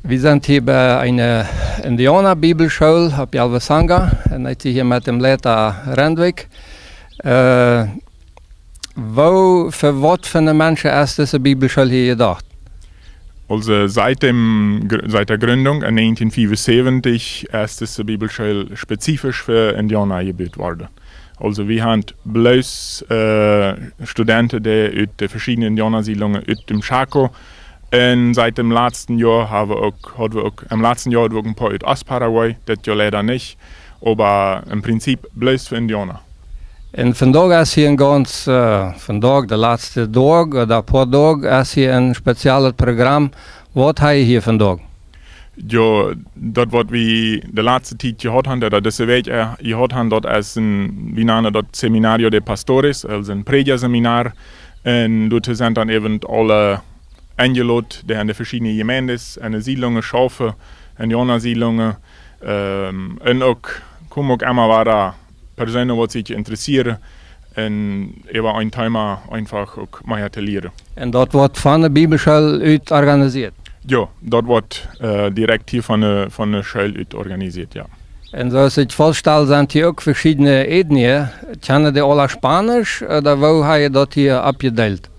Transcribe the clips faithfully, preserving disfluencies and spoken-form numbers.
Wie sent hia bie eene Indiauna-Bibelschool opp Yalve Sanga un ekj sie hia met däm Leita Rendwik. Äh, woo, fa waut fa Menschen es dise Bibelschool hia jedocht? Also seit dem Gr-, seit der Gründung in negentien fiefunsäwentich es dise Bibelschool spezifisch fa Indiauna jebut worden. Also wie haben bloos, äh, Studenten, dee ut de veschiedne Indiauna-Siedlungen ut dem Chaco. Un seit dem latsten Joa haben wie uk, hauden wie uk, em latsten Joa hauden wie uk een poa ut Ost-Paraguay, dit Joa leida nich, oba em Prinzip bloos fa Indiauna. Un vondoag es hia een gaunz, äh, vondoag, de latste Doag, äh, de poa Doag, es hia een speziellet Program. Waut hab jie hia vondoag? Jo, daut waut wie de latste Tiet jehaut haben, ooda dise Wäakj, äh, jehaut haben, daut es een, wie nanen daut Seminario de Pastores, also een Prädjaseminar. Un doa sent dan äwent aule enjelot, dee aun de veschiedne Jemeenten, aun de Siedlungen schaufen, aun de aundre Siedlungen, ähm, un uk, komen uk emma wada Persoonen, waut sikj interessieren un äwa een Thema eefach uk mea to lieren. Un daut woat von de Bibelschool ut organisieet? Jo, daut woat, äh, direkt hia von de, von de School ut organisieet, jo. Un soo aus ekj faststald, sent hia uk veschiedne Ethnien. Kjennen dee aula Spaunisch, ooda woo hab jie daut hia oppjedeelt?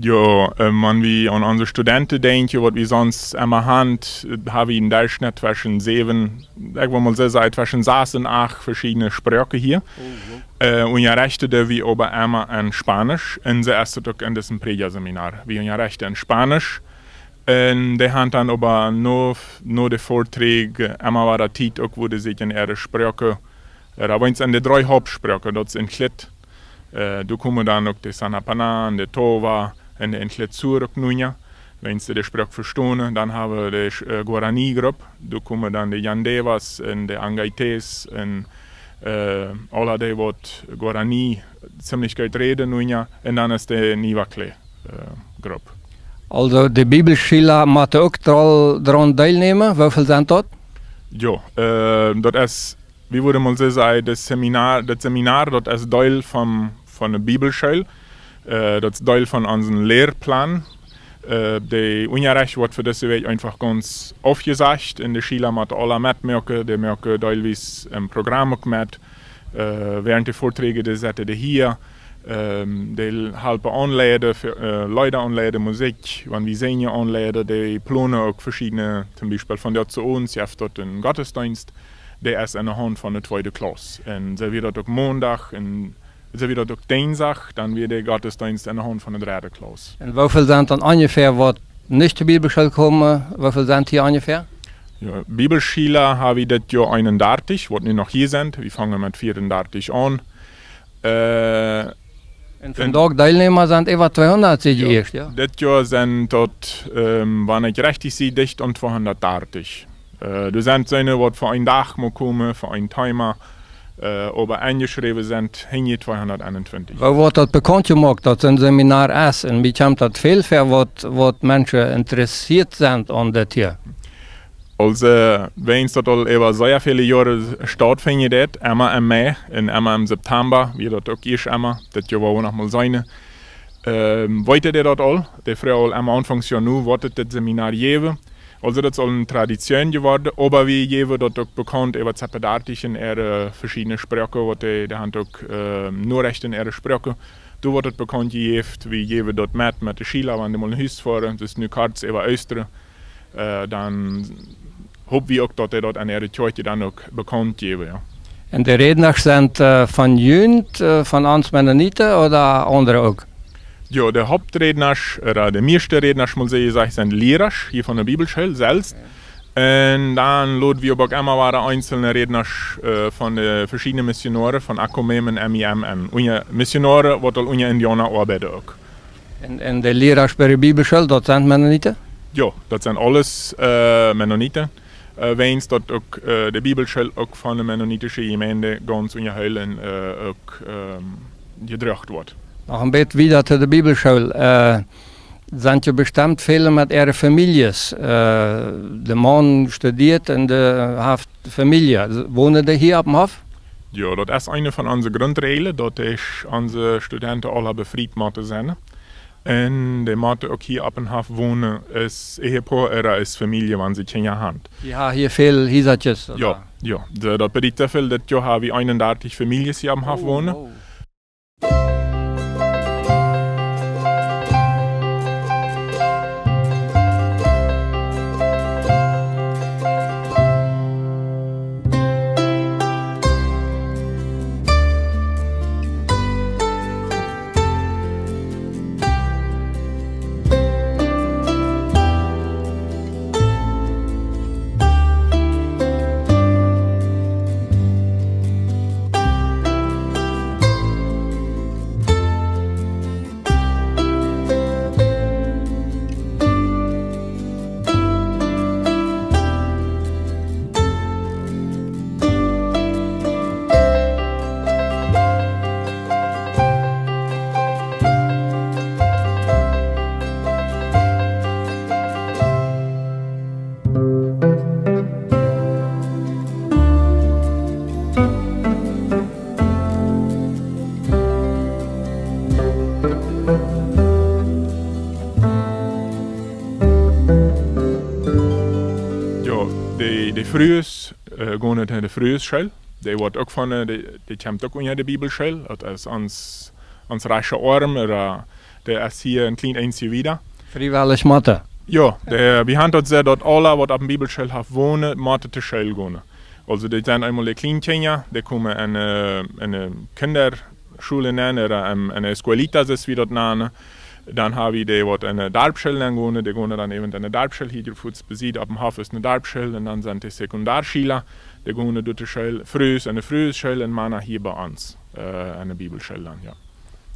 Jo, äh, wan wie aun onse Studenten denkjen, waut wie sonst emma haben, äh, haben wie een Derchschnitt tweschen säwen, ekj well mol sajen, tweschen sass un acht veschiedne Sproaken hia. Oh, jo. Äh, unjarechten doo wie oba emma enn Spaunisch, un soo es daut uk enn disem Prädjaseminar. Wie unjarechten enn Spaunisch, un dee haben dan oba no, no de Vorträge emma wada Tiet uk, wua dee sikj enn äare Sproaken, äh, doa woat enn de dree Hauptsproaken, daut es Inklit, äh, doa komen dan uk de Sanapaná un de Towa un de Inklit Sur uk nunja, wan see de Sproak vestonen. Dan haben wie de, äh, Guarani-Grupp, doa komen dan de Yandewas un de Angaites un, äh, aula dee waut Guarani ziemlich goot räden nunja. Un dan es de Nivaclé, äh, Grupp. Also de Bibelschüla motten uk dra-, doaraun deelnämen. Woo väl sent daut? Jo, äh, daut es, wie wudden mol sajen, daut Seminar, daut Seminar, daut es Deel von, von de Bibelschool. Äh, daut es Deel von onsen Lehrplan. Äh, de Unjarecht woat fa dise Wäakj eefach gaunz aufjesajcht un de Schüla motten aula metmoaken, dee moaken deelwies em Programm uk met. Äh, während de Vorträge, dee setten dee hia, ähm, dee halpen aunleiden, fa, äh, Leeda aunleiden, Musikj, wan wie sinjen aunleiden, dee plonen uk veschiedne, toom Biespel von daut to ons, jeft daut een Gottesdienst, dee es enne Haunt von de tweede Klauss. Un soo wia daut uk Mondach un soo wia daut uk Dinsdach, dan wia de Gottesdienst enne Haunt von de dredde Klauss. Un woo väl sent dan onjefäa waut nich to Bibelschool komen? Woo väl sent hia onjefäa? Jo, Bibelschüla haben wie dit Joa eenundartich, waut nu noch hia sent. Wie fangen met vieaundartich aun. Äh, un vondoag Deelnäma sent äwa tweehundat, säd jie ieescht, jo? Dit Joa sent daut, ähm, wan ekj rajcht sie, dicht aun tweehundatdartich. Äh, doa sent soone, waut fa een Dach mol komen, fa een Thema, äh, oba enjeschräwen sent hinja tweehundateenuntwintich. Woo woat daut bekaunt jemoakt, daut soon Seminar es? Un woo kjemt daut väl väa, waut, waut Menschen interessieet sent aun dit hia? Also, wan daut aul äwa sea väle Joaren stautfinjen deit, emma em Mei un emma em September, wia daut uk ieescht emma, dit Joa woa wie noch mol seenen. Ähm, weeten dee daut aul? Dee fruagen aul aum Aunfank, jo, nu woat et dit Seminar jäwen. Also daut es aul eene Tradition jeworden, oba wie jäwen daut uk bekaunt äwa Zeppedartich en äare veschiedne Sproaken, waut dee, dee haben uk, ähm, Norechten en äare Sproaken. Doa woat et bekaunt jejäft, wie jäwen daut met, met de Schüla, wan dee mol no Hus foaren, daut es nu kort äwa Oostren. Äh, dan hop wie uk, daut dee daut aun äare Kjoakj dan uk bekaunt jäwen, jo. Un de Rädnasch sent, äh, von junt, äh, von ons Mennoniten ooda aundre uk? Jo, de Haupträdnasch, ooda de mieeschte Rädnasch, mott ekj sajen, sent Lierasch hia von de Bibelschool selfst. Jo. Un dan loden wie uk emma wada eenzelne Rädnasch, äh, von de veschiedne Missionoaren von Akomem un M I M en. Unja-, Missionoaren, waut aul unja Indiauna oabeiden uk. Un, un de Lierasch bie de Bibelschool, daut sent Mennoniten? Jo, daut sent aules, äh, Mennoniten. Äh, wäajens daut uk, äh, de Bibelschool uk von de mennonitische Jemeent gaunz unjahoolen, äh, uk, ähm, jedroagen woat. Noch een bät wieda to de Bibelschool. Äh, sent jo bestemt väle met äare Famieljes. Äh, de Maun studieet un dee haft Famielje. Wonen dee hia oppem Hoff? Jo, daut es eene von onse Grundräajlen, daut de, onse Studenten aula befriet motten sennen. Un dee motten uk hia opp dän Hoff wonen, es Ehepoa ooda es Famielje, wan see Kjinja haben. Dee haben hia väl Hiesakjes, jo, ooda? Jo, dee, daut bediet soo väl, daut jo ha wie eenundartich Famieljes hia opp dän Hoff wonen. Oh. Jo, de, de Frues, eh, gonen no de Fruesschool. Dee woat uk von, eh, dee, dee kjemt uk unja de Bibelschool. Daut es ons, ons rajchta Oarm, ooda dee es hia een kjlien bät wieda. Friewellich motten. Jo, dee, wie haben daut soo, daut aule, waut opp de Bibelschool haben wonen, motten no School gonen. Aulsoo, dee sent eemol de kjliene Kjinja, dee komen enne, enne Kinderschool nenn, ooda en, enne escuelita, soo aus wie daut nanen. Dan haben wie dee, waut enne Darpschool nenn gonen, dee gonen dan äwen enne Darpschool, hia fuats besied opp dän Hoff es eene Darpschool, un dan sent de Sekundarschola, dee gonen doa no School, Frues enne Fruesschool un Mana hia bie ons, eh, enne Bibelschool dan, jo.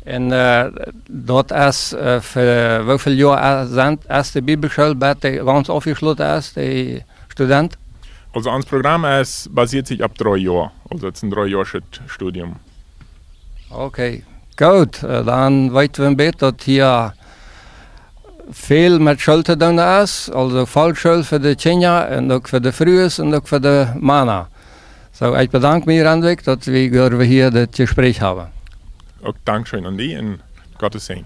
Un, eh, daut es, eh, fa woo väl Joa, eh, sent, es de Bibelschool, bat dee gaunz aufjeschloten es, de Student? Aulsoo, ons Program es, basieet sikj opp dree Joa. Aulsoo, daut es een dree Joa Studium. Okay, goot. Eh, dan weeten wie een bät, daut hia väl met School to doonen es. Aulsoo Volksschool fa de Kjinja un uk fa de Frues un uk fa de Mana. Soo, ekj bedank mie, Rendwik, daut wie, daut wie hia dit Jespräch haben. Uk dankscheen aun die un Gottes Säajen.